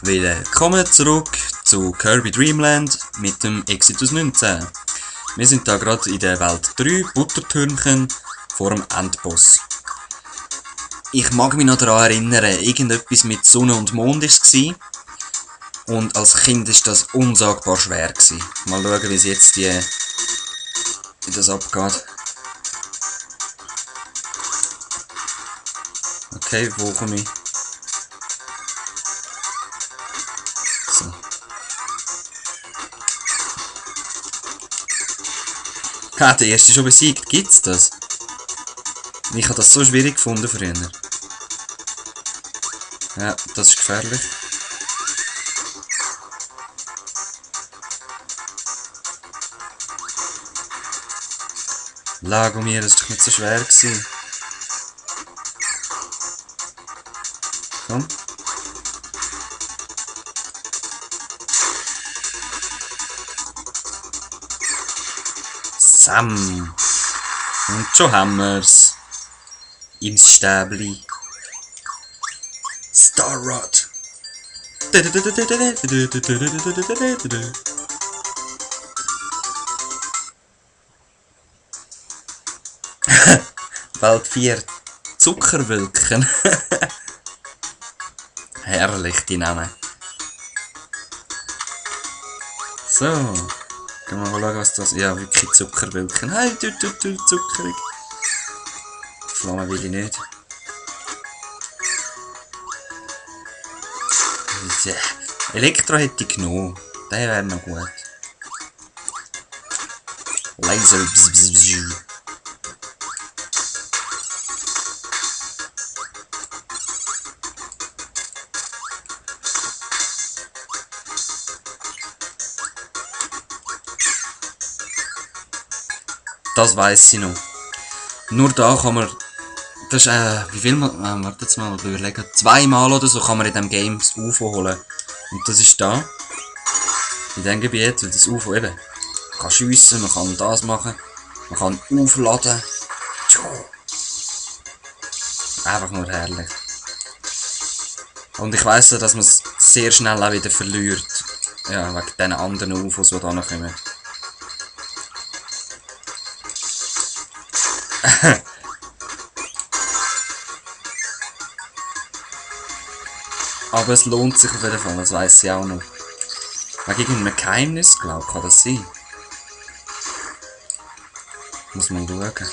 Willkommen zurück zu Kirby Dream Land mit dem Exodus 19. Wir sind da gerade in der Welt 3, Buttertürmchen, vor dem Endboss. Ich mag mich noch daran erinnern, irgendetwas mit Sonne und Mond war es. Und als Kind war das unsagbar schwer. Mal schauen, wie es jetzt wie das abgeht. Okay, wo komme ich? So. Ha, der erste schon besiegt. Gibt's das? Ich habe das so schwierig gefunden früher. Ja, das ist gefährlich. Lago mir, das war doch nicht so schwer gewesen. Komm. Sam. Und schon haben wir's. Im Stäbli. Starrod. Welt 4. Zuckerwölkchen. Herrlich, die Namen. So. Gehen wir mal schauen, was das... Ja, wirklich Zuckerwölkchen. Hey, zuckerig. Flamme will ich nicht. Elektro hätte ich genommen. Der wäre noch gut. Laser. Bzz, bzz, bzz. Das weiss ich noch. Nur da kann man... Das ist, wie viel mal... warte jetzt mal überlegen. 2-mal oder so kann man in diesem Game das UFO holen. Und das ist da. In diesem Gebiet, weil das UFO eben... Man kann schiessen, man kann das machen. Man kann aufladen. Einfach nur herrlich. Und ich weiss ja, dass man es sehr schnell auch wieder verliert. Ja, wegen diesen anderen UFOs, die da noch kommen. Aber es lohnt sich auf jeden Fall, das weiss ich auch noch. Wegen irgendeinem Geheimnis, glaube ich, kann das sein. Muss man schauen.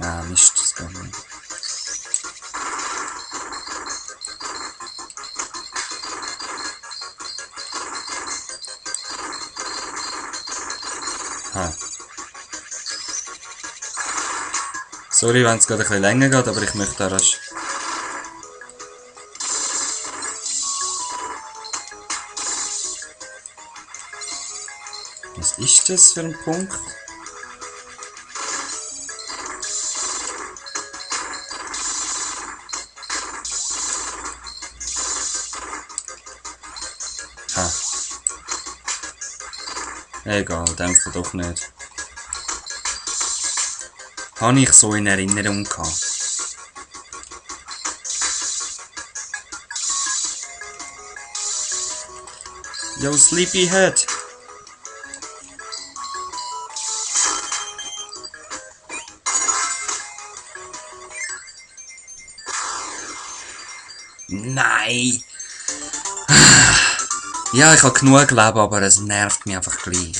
Ah, Mist, das geht nicht. Ha. Sorry, wenn es gerade ein bisschen länger geht, aber ich möchte da rasch. Was ist das für ein Punkt? Ha. Egal, dämpfe doch nicht. Habe ich so in Erinnerung gehabt. Yo, Sleepyhead! Nein! Ja, ich habe genug Leben, aber es nervt mich einfach gleich.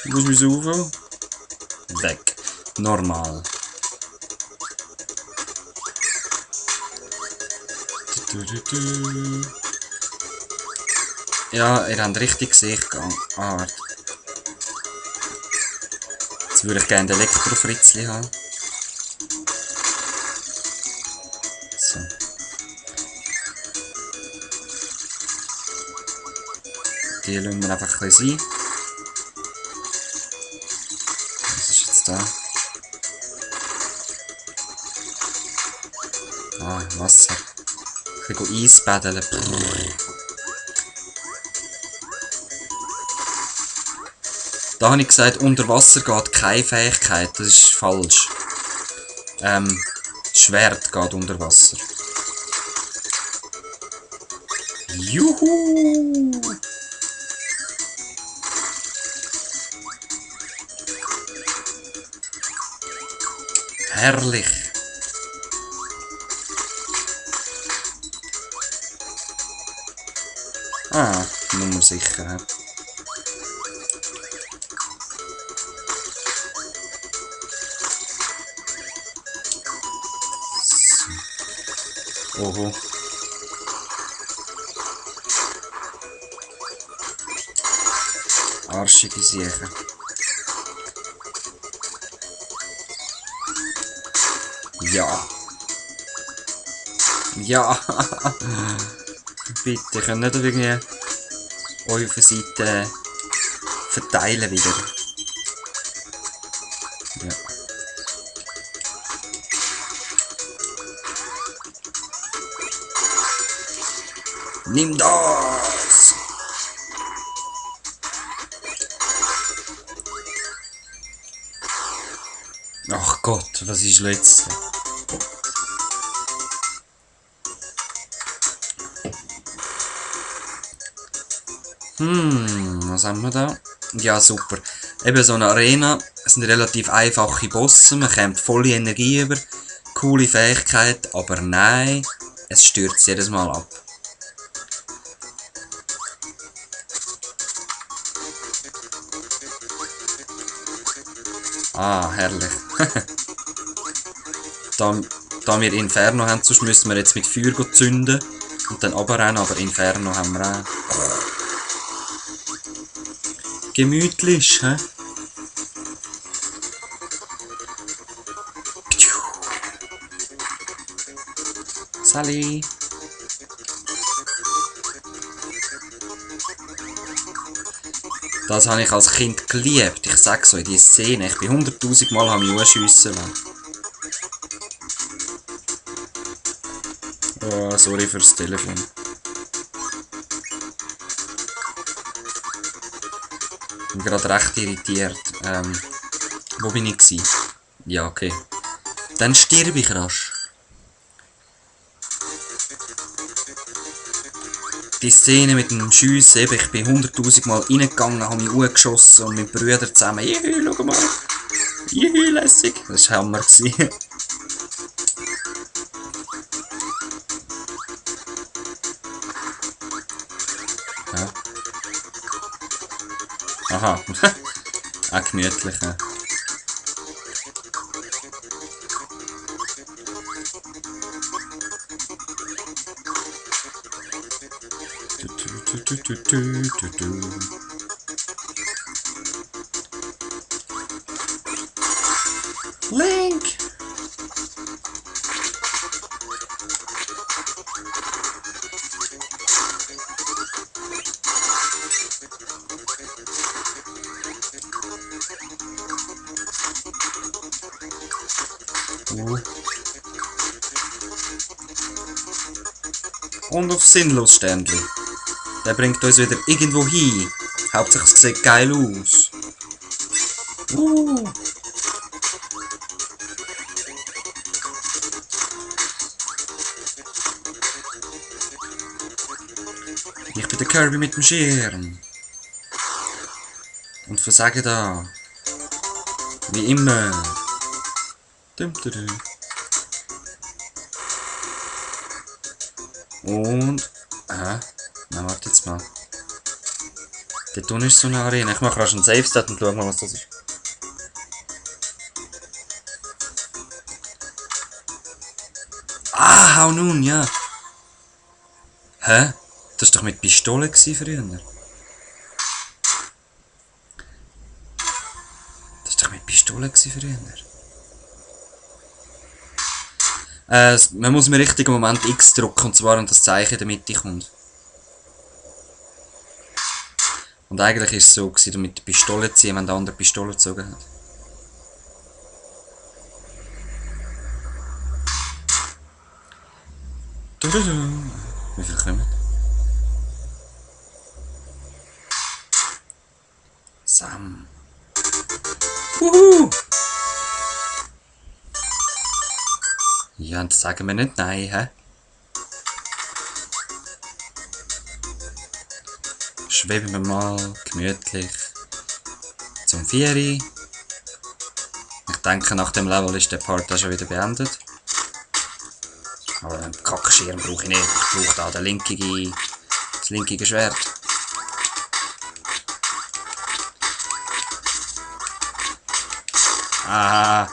Wo ist mein UFO? Weg. Normal. Ja, ihr habt richtig gesehen. Ah, warte. Jetzt würde ich gerne den Elektrofritzli haben. So. Die lassen wir einfach ein bisschen sein. Was ist jetzt da? Ah, Wasser. Ich will Eis baden. Da habe ich gesagt, unter Wasser geht keine Fähigkeit. Das ist falsch. Schwert geht unter Wasser. Juhu! Herrlich! Ah, Nummer sicher. Oho. Arschige Siechen. Ja. Ja. Bitte, könnt nicht irgendwie euch auf der Seite verteilen wieder. Ja. Nimm das! Ach Gott, was ist letzte? Was haben wir da? Ja, super. Eben so eine Arena, es sind relativ einfache Bosse, man kommt volle Energie über, coole Fähigkeit, aber nein, es stürzt jedes Mal ab. Ah, herrlich. da wir Inferno haben, sonst müssen wir jetzt mit Feuer zünden und dann runterrennen, aber Inferno haben wir auch. Gemütlich, hä? Sally. Das habe ich als Kind geliebt. Ich sage so, in die Szene. Ich bin 100.000 Mal am schiessen lassen. Oh, sorry fürs Telefon. Ich bin gerade recht irritiert. Wo bin ich gewesen? Ja, okay. Dann sterbe ich rasch. Die Szene mit dem Schiessen, eben, ich bin 100.000 Mal reingegangen, habe mich hochgeschossen und mit Brüdern zusammen. Juhu, schau mal. Juhu, lässig. Das war Hammer. Ja. Aha. Auch gemütlich. Ja. Link! Und auf sinnlos Ständli. Der bringt uns wieder irgendwo hin. Hauptsächlich es sieht geil aus. Ich bin der Kirby mit dem Schirm. Und versage da. Wie immer. Und... na warte jetzt mal. Dort unten ist so eine Arena. Ich mache rasch einen Save-Stat und schau mal, was das ist. Ah, hau nun, ja. Hä? Das war doch mit Pistolen früher. Das war doch mit Pistolen früher. Man muss im richtigen Moment X drücken, und zwar, wenn das Zeichen in der Mitte kommt. Und eigentlich war es so, dass du mit der Pistole ziehen, wenn der andere Pistole gezogen hat. Wie viel kommen? Sam. Huhu! Ja, und sagen wir nicht nein, hä? Schweben wir mal gemütlich zum 4. Ich denke, nach dem Level ist der Part auch schon wieder beendet. Aber einen Kackschirm brauche ich nicht. Ich brauche da das linke Schwert. Ah.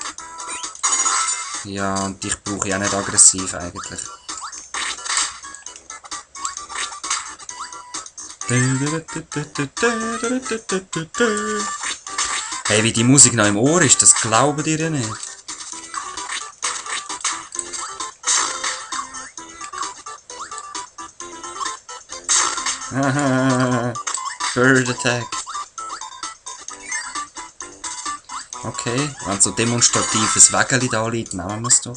Ja, und ich brauche ja nicht aggressiv eigentlich. Hey, wie die Musik noch im Ohr ist, das glaubt ihr ja nicht. Bird Attack. Okay, wenn so demonstratives Wägeli da liegt, nehmen wir es doch.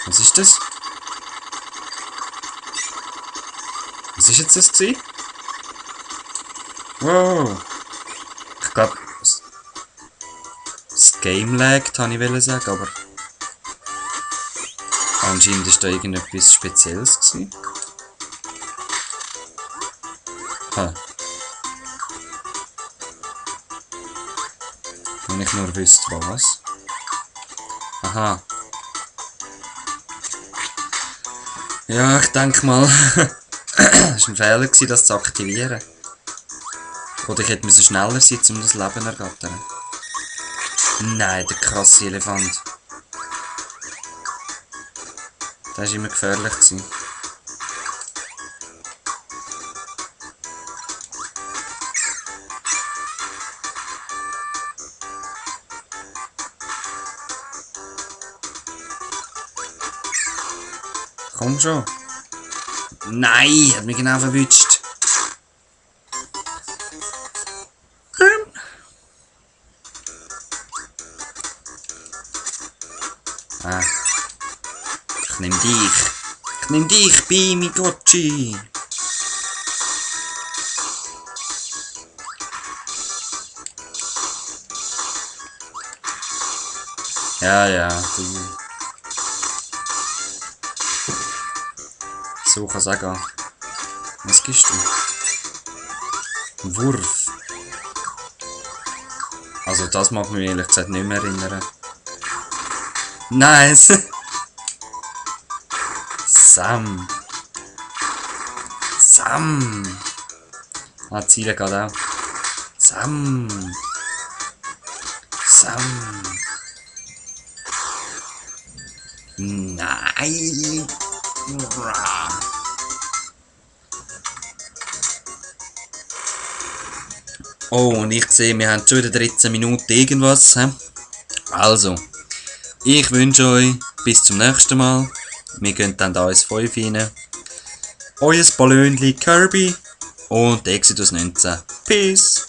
Was ist das? Was ist jetzt das gewesen? Wow! Ich glaube, das Game laggt, wollte ich sagen, aber anscheinend ist da irgendetwas Spezielles gewesen. Wenn ich nur wüsste, was. Aha. Ja, ich denke mal, es war ein Fehler, das zu aktivieren. Oder ich hätte schneller sein müssen, um das Leben zu ergattern. Nein, der krasse Elefant. Das war immer gefährlich. Komm schon. Nein, hat mich genau verwünscht. Ah. Ich nehm dich. Ich nehm dich, Bimi Gotchi. Ja, du. So kann es auch gehen. Was gibst du? Wurf. Also das mag mich ehrlich gesagt nicht mehr erinnern. Nice! Sam! Ah, Ziele geht auch. Sam! Nein! Oh, und ich sehe, wir haben schon wieder 13 Minuten irgendwas. He? Also, ich wünsche euch bis zum nächsten Mal. Wir gehen dann da ins 5 rein. Euer Ballönli Kirby und Exodus 19. Peace!